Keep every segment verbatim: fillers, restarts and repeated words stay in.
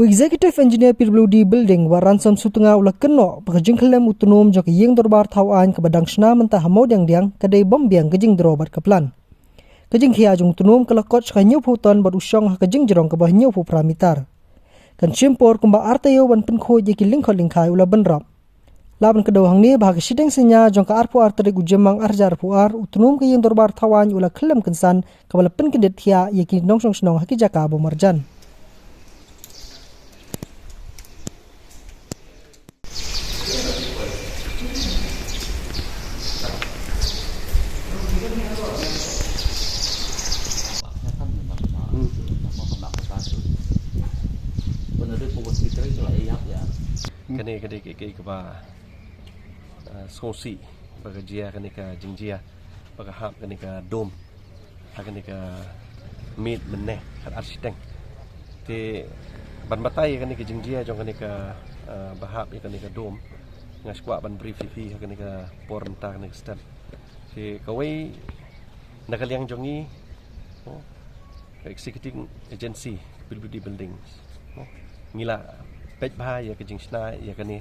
U Executive Engineer P W D Building, Bah Ransom Sutnga, u la kynnoh ba ka jingkhyllem u tnum jong ka ïing dorbar thaw aiñ kaba dang shna mynta ha Mawdiangdiang ka dei bym biang ka jingdro bad ka plan. Ka jingkhia jong u tnum ka la kot sha ka hynñiewphew ton bad u shong ha ka jingjrong kaba hynñiewphew phra mitar. Kan shim por kumba ar taïew ban pynkhuid ïa ki lyngkhot lyngkhai, u la bynrap. Lah ban kdew hangne ba ha ka shiteng synñia jong ka arphew ar tarik u Jymmang ar hajar arphew ar, u tnum ka ïing dorbar thaw aiñ u la khyllem kynsan, kaba la pynkyndit thiah ïa ki nongshong shnong ha ki jaka ba marjan. Kane ka dei kaei kaei kaba, eh, sngewsih ba ka jia kane ka jingjia ba ka hap kane ka dome ha kane ka miet mynne khatar shiteng. Te ban batai ïa kane ka jingjia jong kane ka, eh, ba hap ïa kane ka dome, nga sngewkwah ban brief ïa phi ha kane ka por mynta, kane ka step. Te kawei na ka liang jong ngi, oh, ka executing agency P W D Buildings, oh, ngi la peit bha ïa ka jingshna ïa kane.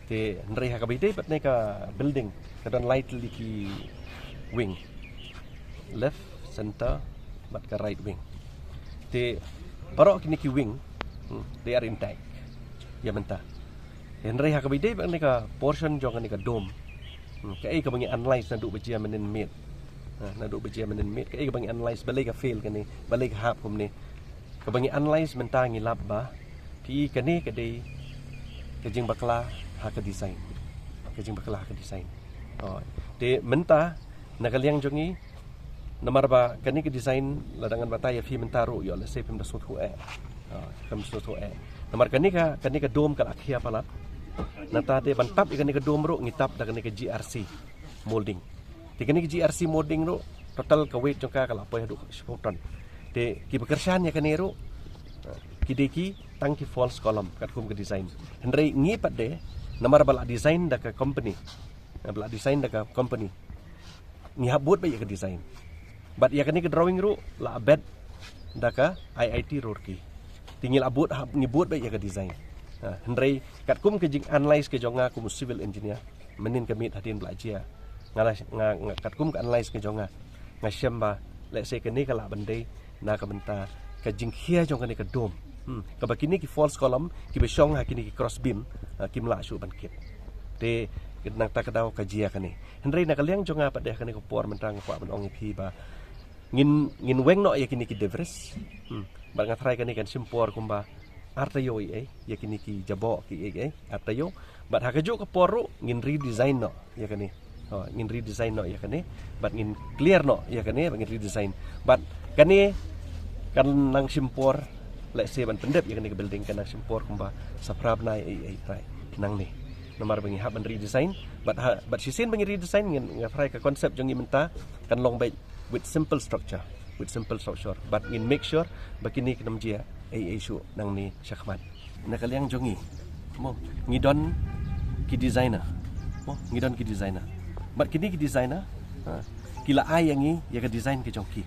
Te hynrei ha kaba ïadei bad kane ka building ka don lai tylli ki wing, left, center bad ka right wing. Te baroh kine ki wing, hmm, they are intact ïa mynta. Hynrei ha kaba ïadei bad kane ka portion jong kane ka dome, hmm, kaei kaba ngi analyse naduh ba jia mynnin miet. Ha, naduh ba jia mynnin miet, kaei kaba ngi analyse, balei ka fail kane, balei ka hap kumne. Kaba ngi analyse mynta ngi lap ba phi, kane ka dei ka jingbakla ha ka design. Ka jingbakla ha ka design. Oh. Te mynta na ka liang jong ngi, namar ba kane ka design, lada ngan batai ïa phi mynta ruh, ïoh lehse phim da sngewthuh eh. Ah, phim sngewthuh eh. Namar kane ka, kane ka dome ka la khia palat. Nangta te ban tap ïa kane ka dome ruh ngi tap da kane ka G R C molding. Te kane ka G R C molding ruh, total ka weight jong ka ka la poi haduh shiphew ton. Te kiba kyrshan ïa kane ruh, ah, ki dei ki tang ki false column katkum ka design. Hynrei ngi pat de, namar ba la design da ka company, ba la design da ka company, ngi hap bud beit ïa ka design. Bad ïa kane ka drawing ruh la bud da ka I I T Roorkee. Te ngi la bud, hap, ngi bud beit ïa ka design. Ha, hynrei katkum ka jinganalyse ka jong nga kum u civil engineer, mynnin ka miet hadien ba la jia, nga la, nga, nga, katkum ka analyse ka jong nga, nga shem ba lehse kane ka lah ban dei na ka bynta ka jingkhia jong kane ka dome. Hmm. Kaba kine ki false column kiba shong ha kine ki cross beam, ah, kim lah shuh ban kit. Te nangta ka daw ka jia kane. Hynrei na ka liang jong nga pat de ha kane ka por mynta nga kwah ban ong ïa phi ba ngin, ngin weng noh ïa kine ki debris. Hmm. Bad nga tharai kane kan shim por kumba ar taïew ïa, ïa kine ki jaboh kiei kiei, ar taïew. Bad ha kajuh ka por ruh ngin redesign noh ïa kane. Oh, ngin redesign noh ïa kane. Bad ngin clear noh ïa kane, bad ngin redesign. Bad kane kan nang shim por, lehse ban pyndep ïa kane ka building kan nang shim por kumba sa phra bnai ei ei trai nangne. Namar ba ngi hap ban redesign. Bad ha, bad shisien ba ngi redesign, ngin, nga tharai ka concept jong ngi mynta kan long beit with simple structure, with simple structure. Bad ngin make sure ba kine kin ym jia ei ei shuh nangne shakhmat. Na ka liang jong ngi, mo, ngi don ki designer. Mo, ngi don ki designer. Bad kine ki designer, ha, ki la ai ïa ngi ïa ka design ka jong ki.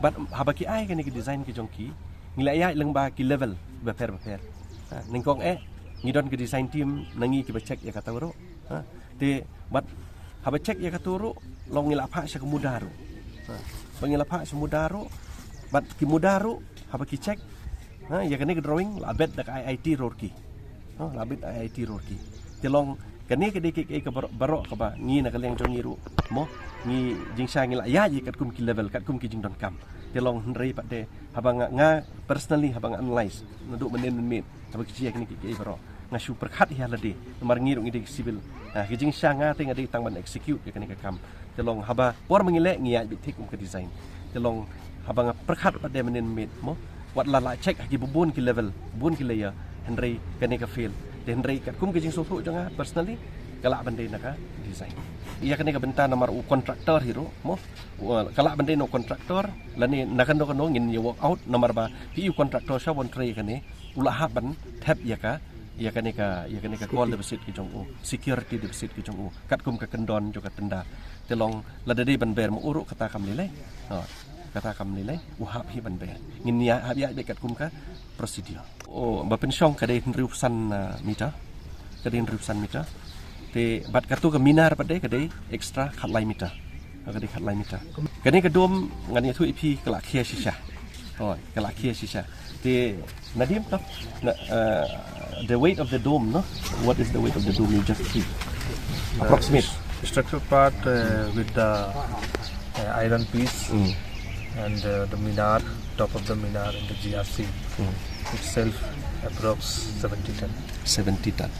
Bad haba ki ai kane ka design ka jong ki, ngi la ïaid lyngba ki level bapher bapher. Ha, nyngkong eh ngi don ka design team na ngi kiba check ïa kata ruh. Ha, te bad haba check ïa kato ruh, long ngi la phah sha ka muda ruh. Ha, ba ngi la phah sha muda ruh, bad ki muda ruh haba ki check, ha, ïa kane ka drawing la bud da ka I I T Roorkee. Ha, la bud I I T Roorkee. Te long kane ka dei ka, ka, ka baroh, baroh kaba ngi na ka liang jong ngi ruh, mo, ngi jingshisha ngi la ïaid ïa katkum ki level, katkum ki jingdonkam. Te long hynrei pat de haba nga, nga personally haba nga analyse naduh mynnin mynmiet, haba ki jia kine kiei kiei baroh, nga shu pyrkhat ïa lade, namar ngi ruh ngi dei ki civil. Ha, ki jingshisha nga te nga dei tang ban execute ïa kane ka kam. Te long haba por ma ngi leh ngi ïaid beit thik kum ka design. Te long haba nga pyrkhat pat de mynnin mynmiet, mo, wat la la check ha kiba bun ki level, bun ki layer, hynrei kane ka fail. Te hynrei katkum ka jingsngewthuh jong nga personally, ka lah ban dei na ka design. Ïa kane ka bynta namar u contractor hi ruh, mo, u, ka lah ban dei na u contractor, lane na kano kano ngin ïa work out, namar ba phi i u contractor sha ban trei kane, u la hap ban thep ïa ka, ïa kane ka, ïa kane ka call deposit ka jong u, security deposit ka jong u, katkum ka kyndon jong ka tender. Te long lada dei ban ber ma u ruh kata kam lei lei. Ha. Kata kam lei lei u hap hi ban ber. Ngin ïa hap ïa bad katkum ka procedure. O ba pynshong ka dei hynriew san meter. Ka dei hynriew san meter. Te bad katu ka minar pat dei ka dei extra khatlai meter. Ka dei khatlai meter. Kane ka dome ngan ïathuh ïa phi ka la khia shisha. Hooid, ka la khia shisha. Te Nadim, uh, the weight of the dome, no? What is the weight of the dome? You just see. Approximate. Structural part uh, with the uh, iron piece and uh, the minar, top of the minar and the G R C itself approx seventy ton. Seventy ton.